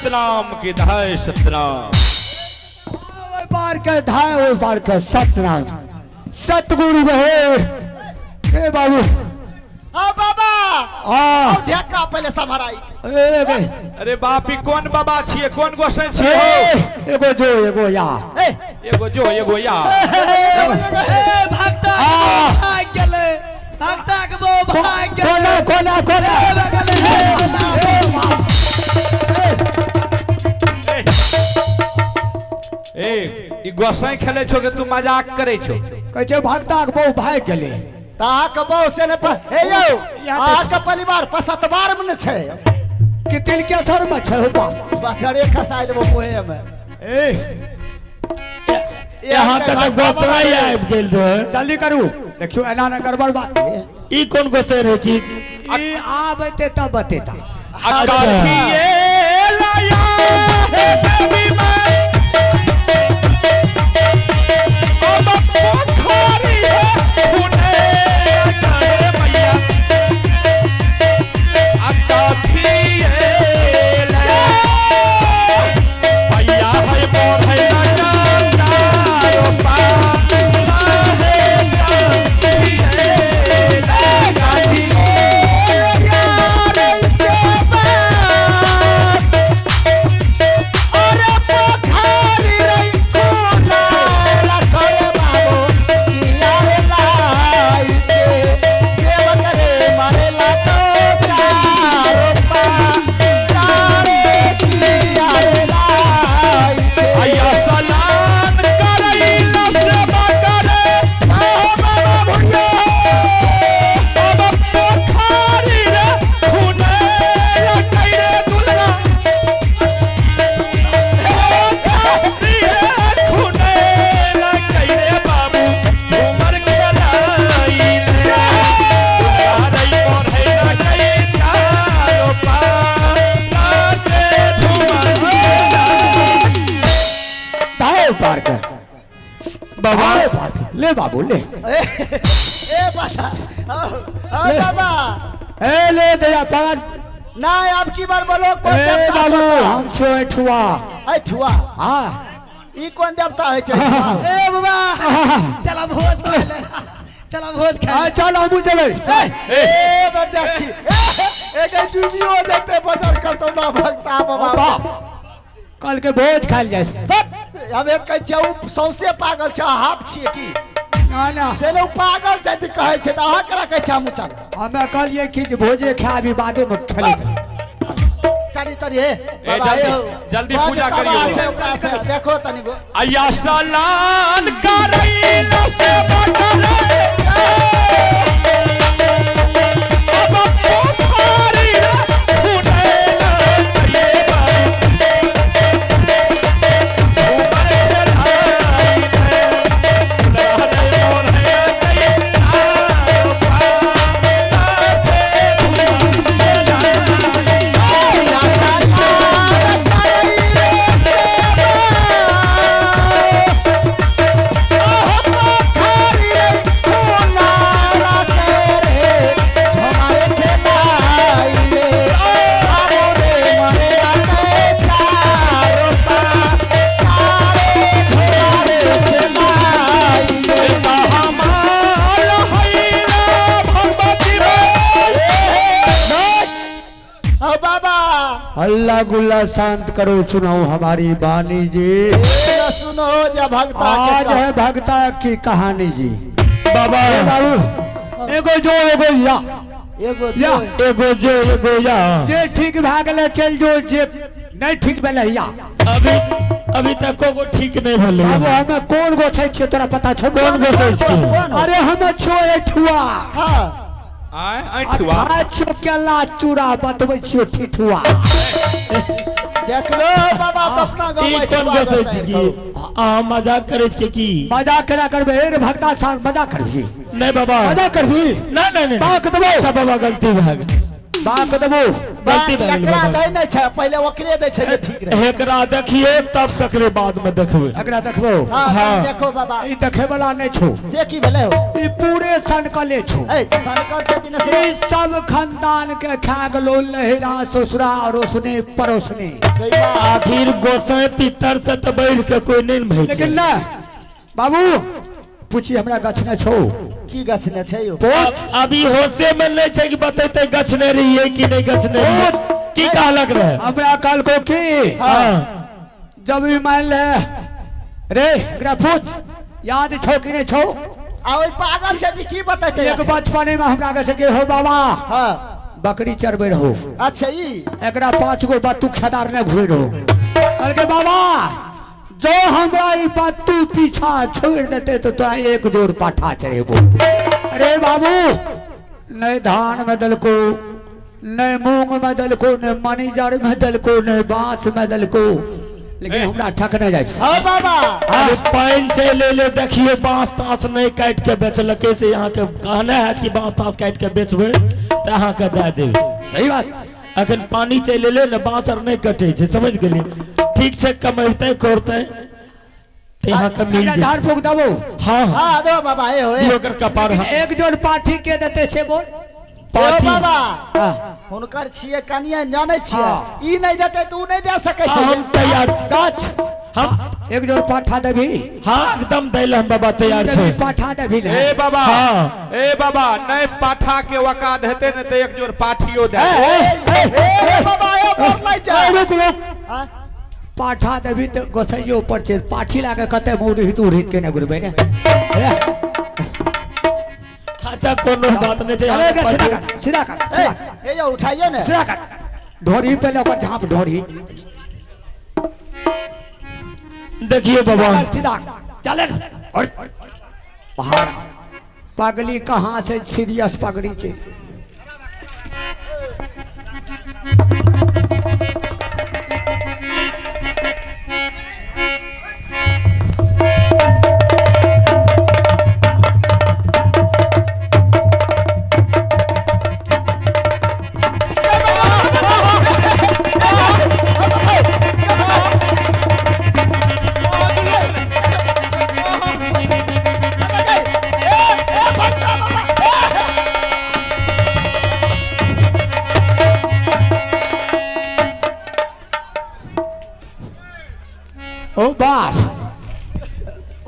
सतनाम की धाय सतनाम। ओहि पार के धाय, ओहि पार के सतनाम सतगुरु बहे। ए बाबू। हाँ बाबा। आ। आओ ढेका पहले सम्हराई। ए बे। अरे बाप, ई कोन बाबा छिए, कोन गोसाई छिए? ए, एगो जो एगो या। ए। एगो जो एगो या। ए भक्ता आ। भाग गेलै, भक्ता के बो भाग गेलै। कोना कोना कोना? ए, ई गोसाई खेले छो कि तू मजाक करे छो? कहै छै भक्ता के बहु भागि गेलै। तऽ अहाँके बहु से नहि हे यौ, यहाँ तऽ- अहाँके परिवार पसतवार मे ने छै। कि तिलकेश्वर मे छै हो बाप। बचरे खसाय देबो मुहे मे। ए। यहाँ के तऽ गोसाई आबि गेल रहे। जल्दी करू, देखियौ एना ने गड़बड़ बात है। ई कोन गोसाई रहे की? ई आब एते तब बतेता। आ कथिए लाया हे देवी माई, अब पोखरी है खुने करे मैया। आ कथिए लाया मैया है मोर है लगा चारो पार है कथिए लगा। अरे पोखरी रे कोना रखल बाबू किया रे लाई के सेवक रे मरेला तो चारो पारे किया रे लाई के। आया सलाम करैला सेवा करे आओ बाबा भुइया। अब पोखरी रे खुने लटै रे दुल्हा, पोखरी रे खुने लटै रे बाबू उमर खेलाइले रे मोर लटै चारो पार से झूमर। धाय पार के बाबा। धाय पार के ले बाबू ले। ए बाबा, आओ आओ बाबा। ए ले दया पगड़। ना अब की बार बोलो कोन ए देवता बाबू छौ? हम छो एठुआ। ऐठुआ? हाँ। ई कोन देवता होइ छै ऐठुआ? ए बाबा, चला भोज खाय ले, चला भोज खाय आ ले। चल हमहूँ जेबै। ए बा देखी, ए ए डूबियो जेते बजर करतो ना भक्ता बाबा। बाप कल के भोज खायल जाय। हम एक कहै छियै, ओ सौंसे पागल छै, हाफ छियै की? ना ना। से ने ओ पागल छै तऽ कहै छै तऽ अहाँ केना कहै छियै हमहूँ चल। हमे कहलियै कि जे भोजे खाबी बादे मे खेलै। तनी तनी हे बाबा, जल्दी- हे हो। जल्दी बड पूजा तबाह करियौ। छै ओकरा से, देखो तनी गो। आया सलान करैला सेवा करे अब पोखरी रे खुने लटै बाबू उमर खेलाइले रे मोर लटै चारो पार से हमार हैला भगवती बाबा। हल्ला गुल्ला शांत करो, सुनाओ हमारी बानी जी। ए, सुनो जे भक्ता के आज है भक्ता की कहानी जी। बाबा। ए बाबू, एगो जो एगो या। एगो या। जो। एगो जो एगो या। जे ठीक भए गेलै चल जो, जे नहीं ठीक भेलै या। अभी अभी तक को ठीक नहीं भेलै। बाबू, हमे कोन गोसाई छियै तोरा पता छौ? कोन गोसाई छियै? अरे हम छो एठुआ। हाँ। आय आ ऐठुआ। खाइ छियौ केला चूड़ा, बतबै छियौ ठिठुआ। देखलो बाबा तऽ अपना गाँव ई कोन गोसाई छी की अहाँ मजाक करै छियै की? मजाक केना करबै? हे रे भक्ता साथ मजाक करबही? नहीं बाबा। मजाक करबही? नहीं नहीं नहीं। बाक देबो। अच्छा बाबा, गलती भए गेल। बाक देबो। गलती भए गेल एकरा बाबा। दै नहि छै, पहिले ओकरे दै छै जे ठीक रहै। एकरा देखिए तब तकरे बाद में देखबै। एकरा देखबो? हाँ, हाँ। देखो बाबा। ई देखे वाला नहीं छो। से की भेलै हो? ई पूरे सनकले छो। ए सनकल छै कि नहि? ई सब खानदान के खा गेलो लहरा ससुरा अड़ोसने पड़ोसने। आखिर गोसाई पितर से तो बढ़ के कोई नहीं भइल। लेकिन ना बाबू पूछी हमरा गछ न छो। की गछ न छै यो? पूछ। अभी होशे में नहीं छै कि बतेते गछ नहीं रही है कि नहीं गछ नहीं रही। की कहलक रहे? हमरा कल को की? हाँ। जब भी मान ले रे एकरा पूछ याद छो कि नहीं छो? आ ओइ पागल छै कि की बतेते? एक बचपने में हमरा के छै हो बाबा। हाँ। बकरी चरबे रहो। अच्छा ई एकरा 5 गो बत्तू खेदार ने घुरे रहो। कहलकै बाबा जो हमरा ई बत्तू पीछा छोड़ देते तो तोरा एक जोड़ पाठा चढ़ेबो। अरे बाबू नहीं धान में दलको, नहीं मूंग में दलको, नहीं मनीजर में दलको, नहीं बांस में दलको, लेकिन हमरा ठक नहीं जाय छै। हाँ बाबा। अरे पानि से ले ले देखियो बांस तांस नहीं काट के बेचलकै से यहाँ के कहना है कि बांस तांस काट के बेचबै तो अहाँ के दे देबै। सही बात। अखन पानी चलि एलै ने बांस आर नहीं कटै छै, समझ गेलियै? ठीक छै कमेतै करतै तऽ यहाँ के मिल जेतै। झाड़ फूक देबो। हाँ हाँ। हाँ दो बाबा ए हो। दियौ ओकर कपार। एक जोड़ पाठी के देतै से बोल। पाठी। बाबा। हाँ। हुनकर छियै कनिया जानै छियै। हाँ। ई नहीं देतै तऽ उ नहीं दे सकै छै। हम तैयार छी। गाछ। हम एक जोड़ पाठा देबी। हाँ एकदम दै लए हम बाबा तैयार छै। पाठा देबी ने। ए बाबा। हाँ। ए बाबा नहीं पाठा के वकात हेतै ने तऽ एक जोड़ पाठियो दे। ए बाबा ए बोल नै छै। रुक रुक। हाँ? पाठा देबी तऽ गोसैयो पर छै पाठी लागे कते मुड़ी उड़ित के ने घुरबै ने। अच्छा कोनो बात नहीं छै। अरे सीधा कर सीधा कर। ए यो उठाइए ने। सीधा कर। ढोरी पहले ओकर झाँप ढोरी। देखिए बाबा। सीधा चले और बाहर पगली कहाँ से सीरियस पगड़ी छै।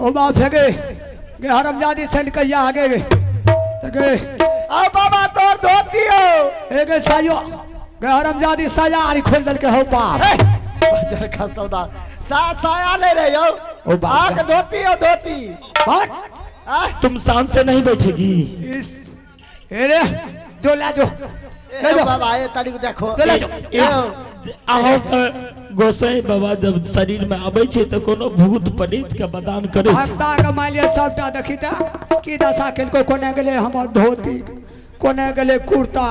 ओ बाप हे गे हरमजादी सन कहिया आगे गे गे आ बाबा तोर धोती हो ए गे सायो गे हरमजादी साया आरी खोल दल के हो बाप बजर का सौदा साथ साया ले रहे हो। ओ बाप आग धोती हो धोती। बात तुम शान से नहीं बैठेगी। इस ए रे जो ला जो ले जो बाबा ए तारीख देखो। जो ला जो। अहाँ के गोसाई बाबा जब शरीर में आबै छै तऽ कोनो भूत प्रेत के बदान करै छै। भक्ता के मान लिअ सबटा देखी तऽ की दशा केलको, कोने गेलै हमर धोती, कोने गेलै कुर्ता।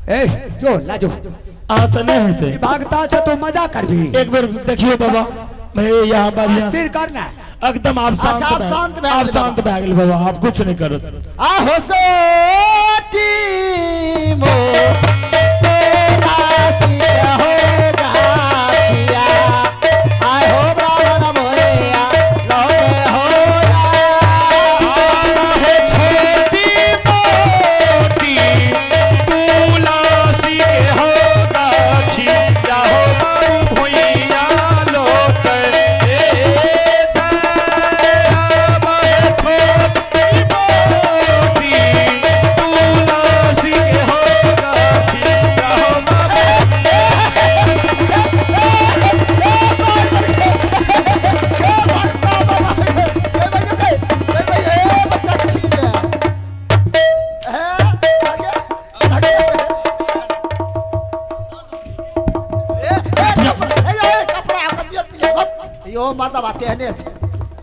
ए जो ला जो। अहाँ से नहीं हेतै। भक्ता से तू मजा करबी। एक बेर देखियो बाबा मैं यहाँ बढ़िया सिर करना एकदम आप शांत अच्छा, आप शांत भए आप गेल शांत भए गेल बाबा, आप कुछ नहीं करत। आ हो सोती मो तेरा सिया हो गाछिया आय हो ब्राह्मण मोया लौटे हो हो छोटी मोटी तुलसी के हो गाछी जाहो बाबू भुइया लोटे। ए छोटी मोटी तुलसी के हो गाछी जाहो बाबू। यो मर्दबा तेहने छै।